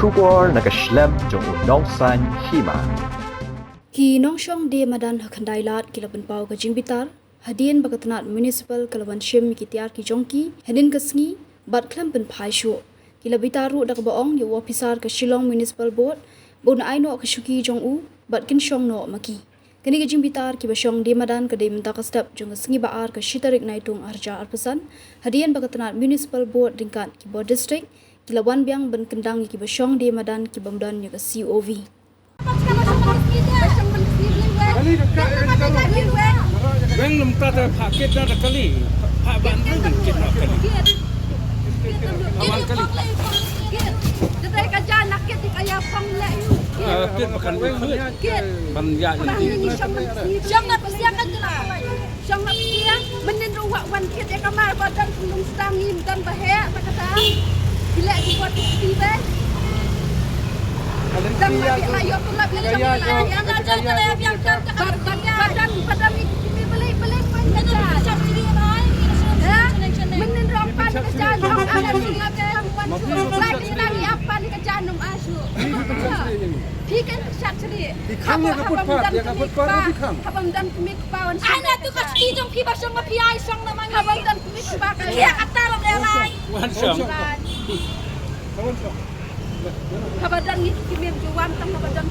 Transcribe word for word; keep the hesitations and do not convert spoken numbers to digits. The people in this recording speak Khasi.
Khubor na ka shlem jong u Nongsaiñ Hima. Ki nongshong die madan ha Khyndai Lad ki la pynpaw ka jingbitar hadien ba ka tnat municipal ka la wan shim ïa ki tiar ki jong ki hynnin ka sngi bad khlem pynphai shuh. Ki la bitar ruh da kaba ong ïa u ophisar ka Shillong Municipal Board ba un ai noh ka shuki jong u bad kin shong noh ma ki. Kane ka jingbitar kiba shong die madan ka dei mynta ka step jong ka sngi ba ar ka shi tarik Naitung arhajar arphew san, hadien ba ka tnat Municipal Board ryngkat ki bor district ki la wan biang ban kyndang ïa kiba shong die madan ki bym don ïa ka C O V. Weng lem ta te pha kit na ta kali. Pha ban ring kit na kali. Awan kali. Kit. Kit. Kit. Kit. Kit. Kit. Kit. Kit. Ban ïa ni. Shong na psiak kan jela. Shong na psiak, mynnin ruh wa wan kit ïa ka mar ba don pynlong stang im don ba heh ta kata. Ki leh ki bor ti ti be. Dan ba ki la ïoh tulop ïa shong na ïa. Ba, ba, ba don, ba don i ki mi balei, balei wan kata. Mynnin ruh pan ka jan, ong ka jan, ong ka jan, wan shu. Lai ki stang ïa pan ka jan, ong a shu. Ki kan shat chri. Ki khang ïa ka footpath, ïa ka footpath ki khang. Haba ym don kmie kpa wan shong. Ai na tu ka ski jong phi ba shong ma phi ai shong na ma ngi. Haba ym don kmie kpa ka ïa ka ta lam le lai. Wan shong. Wan shong. Haba don ngi ki kmie ju wan tang haba don.